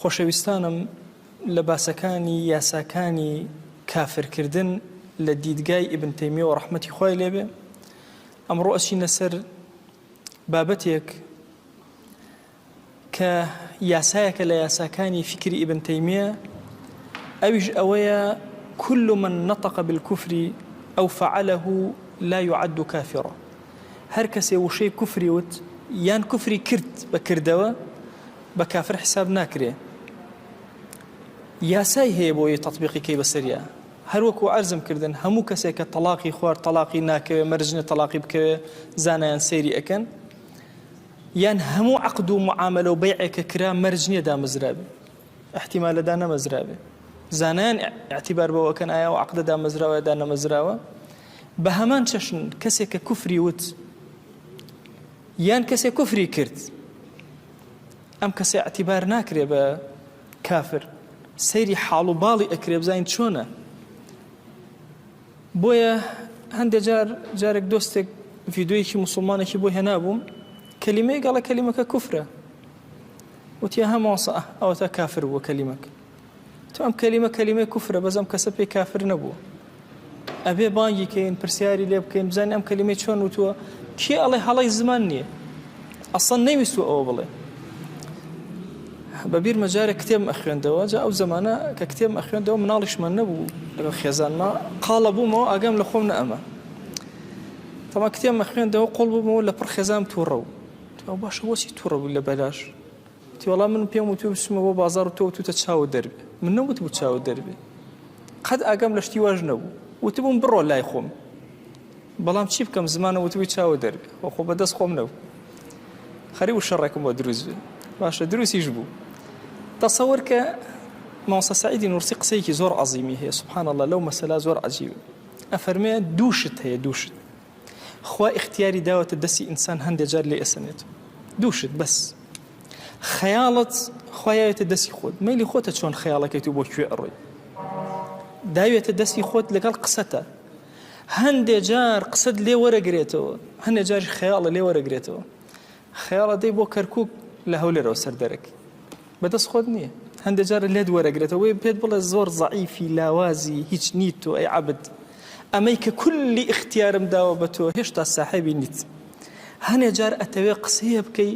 خۆشەویستانم لە باسەکانی یاساکانی کافرکردن لە دیدگای ئیبن تەیمیەوە ڕەحمەتی خوای لێبێ ئەمڕۆ ئەچینە سەر بابەتێک کە یاسایەکە لە یاساکانی فیکری ئیبن تەیمیە ئەویش ئەوەیە كل من نطق بالكفر أو فعله لا يعد كافرا هەر کەسێ وشەی کوفری وت یان کوفری کرد بە کردەوە بە کافر حساب ناکرێ یاسای هەیە بۆ ئەوەی تەتبیقی کەی بەسەریا هەر وەکو عەرزم کردن هەموو کەسێک کە تەڵاقی خوارد تەڵاقی ناکەوێ مەرج نیە تەڵاقی بکەوێ زانایان سەیری ئەکەن یان هەموو عەقد و معامەلە و بەیعێک کە کرا مەرج نیە دامەزرابێ احتیمالە دانەمەزرابێ زانایان اعتبار بەوە ئەکەن ئایا ئەو عەقدە دامەزراوە یا دانەمەزراوە بە هەمان چەشن کەسێک کە کوفری وت یان کەسێک کوفری کرد ئەم کەسە اعتبار ناکرێ بە کافر سەیری حاڵ و باڵی ئەکرێ بزانین چۆنە بۆیە هەندێک جار جارێک دۆستێک ڤیدیۆیەکی موسڵمانێکی بۆ هێنابووم کەلیمەیەک ئەڵێ کەلیمەکە کوفرە وتی ها مامۆستا ئەوەتا کافر بووە کەلیمەکە تۆ ئەم کەلیمە کەلیمەی کوفرە بەس ئەم کەسە پێی کافر نەبووە ئەبێ بانگی کەین پرسیاری لێ بکەین بزانین ئەم کەلیمەی چۆن وتووە کێ ئەڵێ هەڵەی زمان نییە ئەسڵەن نەیویستووە ئەوە بڵێ بە بیرمە جارێک کتێبم ئەخوێندەوە جا ئەو زەمانە کە کتێبم ئەخوێندەوە مناڵیشمان نەبوو لەگەڵ خێزانما قاڵە بوومەوە ئاگام لە خۆم نەئەما تەما کتێبم ئەخوێندەوە قۆڵ بوومەوە لە پڕ خێزانم تووڕە بوو ئەو باشە بۆچی تووڕە بوو لە بەلاش وتی وەڵا من پێم وتووە بچمە بۆ بازاڕ و تۆ وتوتە چاوت دەربێ من نەوتبوو چاوت دەربێ قەت ئاگام لە شتی واش نەبوو وتبووم بڕۆ لای خۆم بەڵام چی بکەم زمانە وتبووی چاوت دەربێ خۆ خۆ بەدەست خۆم نەبوو خەریک بوو شەڕێکم بۆ دروست بێ باشە دروستیش بوو تەسەوەر کە مامۆستا سەعیدی نوورسی قسەیەکی زۆر عەزیمی هەیە سبحان الله لەو مەسەلە زۆر عەجیبە ئەفەرمێ دوو شت هەیە دوو شت خوا ئیختیاری داوەتە دەستی ئینسان هەندێ جار لێ ئەسەنێت دوو شت بەس خەیاڵت خوا یاوێتە دەستی خۆت مەیلی خۆتە چۆن خەیاڵەکەیت و بۆ کوێ ئەڕۆی داوێتە دەستی خۆت لەگەڵ قسەتە هەندێ جار قسەت لێ وەرەگرێتەوە هەندێ جار خەیاڵە لێ وەرەگرێتەوە خەیاڵە دەی بۆ کەرکک لە هەولێرەوە سەر دەرەک بەدەست خۆت نییە هەندێک جار لێت وەرەگرێتەوە پێت بڵێ زۆر زەعیفی لاوازی هیچ نیت تۆ ئەی عەبد ئەمەی کە کولی ئیختیارم داوە بە تۆ هێشتا ساحێبی نیت هەنێ جار ئەتەوێ قسەیە بکەی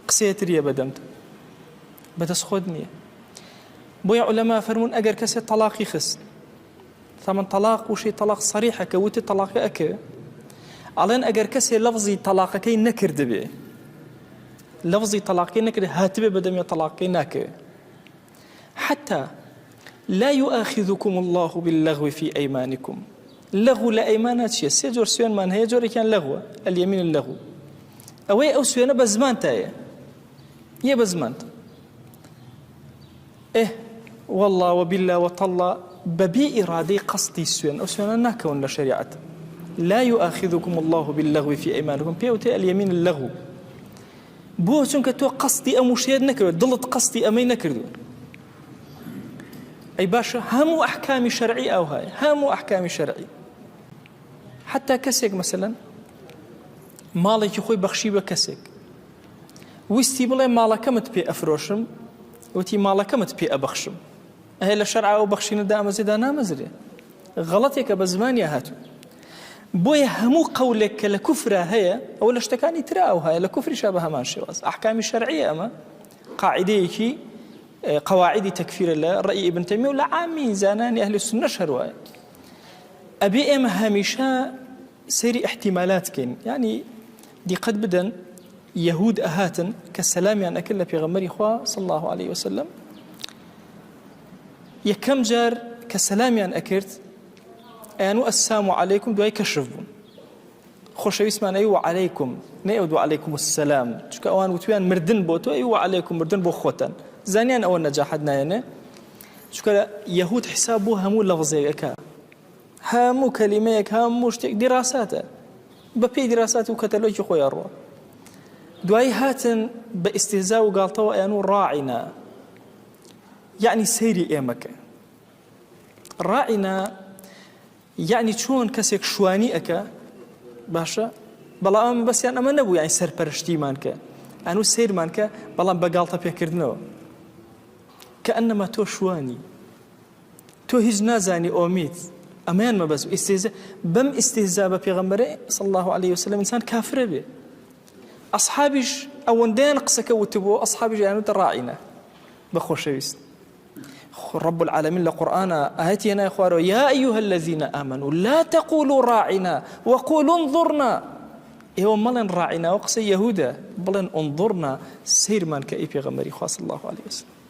قسەیە تریە بەدەمت بەدەست خۆت نییە بۆیە عولەما فەرموون ئەگەر کەسێ تەڵاقی خست تەمەن تەڵاق وشەی تەڵاق سەریحە کە وتت تەڵاقەکە ئەکەوێ ئەڵێن ئەگەر کەسێ لەفزی تەڵاقەکەی نەکردبێ لەفزی تەڵاقەکەی نەکرد هاتبێ بەدەمێ تەڵاقەکەی ناکەوێ حتى لا يؤاخذكم الله باللغو في أيمانكم لغو لە ئەیمانە چییە سێ جۆر سوێنمان هەیە جۆرێکیان لەغوە اليمين اللغو ئەوەی ئەو سوێنە بە زمانتایە یە بە زمانت ئه واللە وباللە وتاللە بەبێ ئیرادەی قەسدی سوێن ئەو سوێنانە ناکەون لە شەریعەت لا یؤاخذکم اللە باللغو فی ایمانکم پێ وتێ الیمین اللغو بۆ چونکە تۆ قەسدی ئەم وشەیەت نەکردوە دڵت قەسدی ئەمەی نەکردوە ئەی باشە هەموو ئەحکامی شەرعی ئەوهایە هەموو ئەحکامی شەرعی حتا کەسێک مەسەلەن ماڵێکی خۆی بەخشی بە کەسێک ویستی بڵێ ماڵەکەمت پێ ئەفرۆشم وتی ماڵەکەمت پێ ئەبەخشم ئەهێ لە شەرع ئەو بەخشینە دامەزرێ دانامەزرێ غەڵەتێکە بە زمانیا هاتوو بۆیە هەموو قەولێک کە لە کوفرا هەیە ئەوە لە شتەکانی ترا ئەو هەیە لە کوفریشا بە هەمان شێواز ئەحکامی شەرعیە ئەمە قاعدەیەکی قواعدی تەکفیرە لە ڕەئی ئیبن تەیمیە و لە عامی زانانی ئەهلی سوننەش هەروایە ئەبێ ئێمە هەمیشە سەیری ئیحتیمالات کەین یانی دیقەت بدەن یەهود ئەهاتن کە سەلامیان ئەکرد لە پێغەمبەری خوا صلی الله علیه وسلم یەکەم جار کە سەلامیان ئەکرد ئەیان و السلام علیکم دوای کەشف بوون خۆشەویستمان ئەی وعلیکم نەی ئەو علیکم السلام چونکە ئەوان وتویان مردن بۆ تۆ ئەی وعلیکم مردن بۆ خۆتان زانیان ئەوە نەجاحەت نایەنێ چونکە یەهود حساب بۆ هەموو لەفزێکەکە هەموو کەلیمەیەک هەموو شتێک دیراساتە بە پێی دیراسات و کەتەلۆکی خۆی ئەڕوا دوایی هاتن بە ئیستهزا و گاڵتەوە ئەیان و ڕاعینا یعنی سەیری ئێمەکە ڕاعینا یعنی چۆن کەسێک شوانی ئەکە باشە بەڵام بەسیان ئەمە نەبوو یعنی سەرپەرشتیمان کە ئەنو سەیرمان کە بەڵام بە گاڵتە پێکردنەوە. کەئەنەما تۆ شوانی تۆ هیچ نازانی ئۆمیت ئەمەیان مەبەست ئیستیهزا بەم ئیستیهزا بە پێغەمبەرە صلی الله علیه وسلم ئینسان کافرە بێ ئەصحابیش ئەوەندەیان قسەکە وتبوو ئەصحابیش یانوتە ڕاعینا بە خۆشەویست رب العالمين لقرآن آيات ينا خوارو يا أيها الذين آمنوا لا تقولوا راعنا وقولوا انظرنا ئێوە مەڵێن ڕاعینا و قسەی یەهودە بڵێن انظرنا سەیرمان کە ئەی پێغەمبەری خوا صلی الله علیه وسلم.